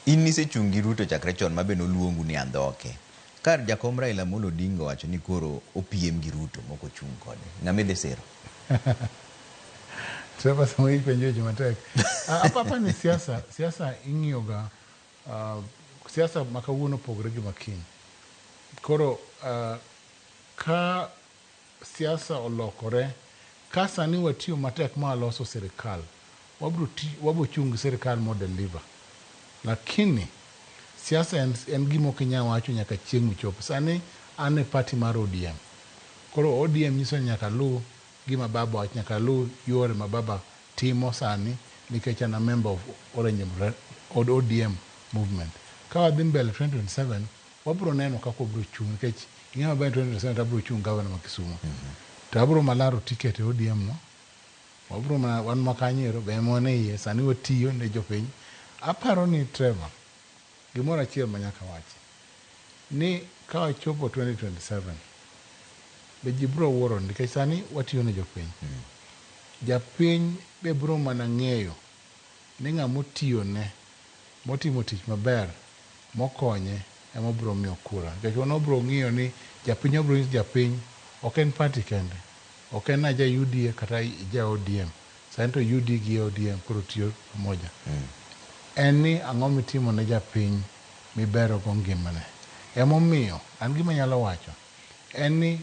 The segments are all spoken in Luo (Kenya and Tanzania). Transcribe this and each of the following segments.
In nisechung' gi Ruto chakre chon ma be noluongu ni andhoke. Ka jakom Raila Amolo Odinga owacho ni koro opiem gi Ruto mok ochung' kode, ng'ama idhi siro? Trevor sama ipenjo weche matek. Apapa ni siasa, siasa ing'iyo ga siasa ma kawuono opogore gi ma kiny. Koro ka siasa olokore, ka sani watiyo matek ma waloso sirikal, wabro ti, wabro chung' gi sirikal mo deliver. Lakini siasa en gima ok inyal wacho nyaka chieng' michop. Sani an e party mar ODM. Koro ODM nyiso ni nyaka aluw gima baba wacho, nyaka aluw yore ma baba timo sani nikech an a member of Orange ODM movement. Ka wadhi mbele 2027, wabro neno kaka wabro chung' nikech ing'e maber 2027 to abro chung' governor ma Kisumu. To abro malaro ticket e ODM no. Wabro mana wan ma kanyo ero be ema wan e iye sani watiyo ne jopiny. Aparo ni Trevor, gimoro achiel ma nyaka wachi ni ka wachopo 2027 be ji bro wuoro nikech sani watiyo ne jopiny. Japiny be bro mana ng'eyo ni ng'ama otiyone motimo tich maber mokonye ema obro miyo kura. Nikech wan wabro ng'iyo ni japiny wabro nyiso japiny ok en party kende. Ok en aja UDA kata ja ODM. Sani to UD gi ODM koro tiyo pamoja. En ni ang'o mitimo ne japiny mibero go ngimane. Emomiyo an gima anyalo wacho en ni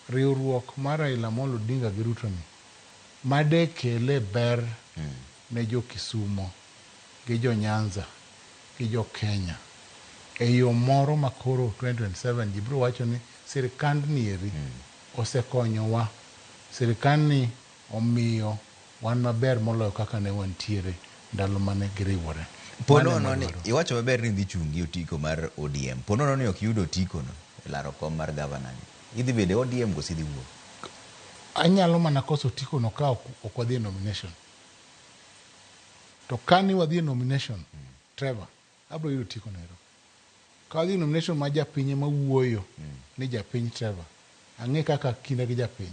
riwruok mar Raila Amolo Odinga gi Ruto ni madekele ber ne jo Kisumo gi jo Nyanza gi jo Kenya e yo moro ma koro 2027 ji biro wacho ni sirikand ni eri osekonyowa. Sirikand ni omiyo wan maber moloyo kaka ne wantiere ndalo mane giriwore. Po Mano ema nono ni adwaro. iwacho maber ni idhi chung' gi otiko mar ODM. Po nono ni ok iyudo otiko no e laro kom mar gavana ni. Idhi bedo e ODM koso idhi wuok? Anyalo mana koso otiko no ka ok wadhi e nomination. To ka ni wadhi e nomination, Trevor, abro yudo otiko no ero. Ka wadhi e nomination ma japiny ema wuoyo ni japiny Trevor, ang'e kaka kinda gi japiny.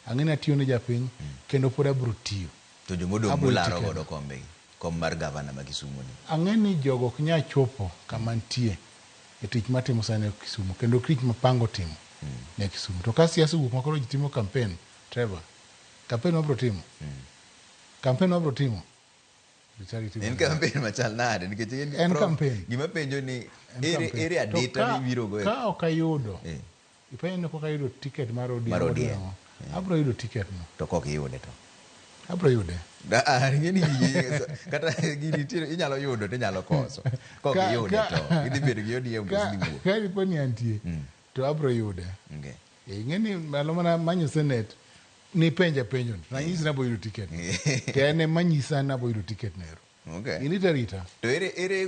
Ang'e ni atiyo ne japiny kendo pod abro tiyo. To jomodong' Abro mularo ticket. godo kombe gi, kom mar gavana ma Kisumu ni. Ang'e ni jogo ok nyal chopo kama nitie e tich matimo sani e Kisumu kendo tich mapango timo ne Kisumu. To ka siasa owuok ma koro ji timo campaign, Trevor, campaign mabro timo, campaign mabro timo, En campaign machal nade? Nikech En campaign. Gima penjo ni En ere campaign. ere To adita mibiro go e Ka ok ayudo, ipenjo ni pok ayudo ticket mar ODM, Mar abro ODM. ang'o? Abro yudo ticket no. To kok iyude to. Abro yude. Ing'e ni gigi, kata gini nitie inyalo yudo to inyalo koso. Kok iyude to idhi bedo gi ODM koso idhi wuok. Ka dipo ni antie, to abro yude. Ing'e ni ndalo mana manyo senate, nipenja penjo ni, nanyisi ni abro yudo ticket. To en ema nyisa ni abro yudo ticket no ero. In ita rita. To ere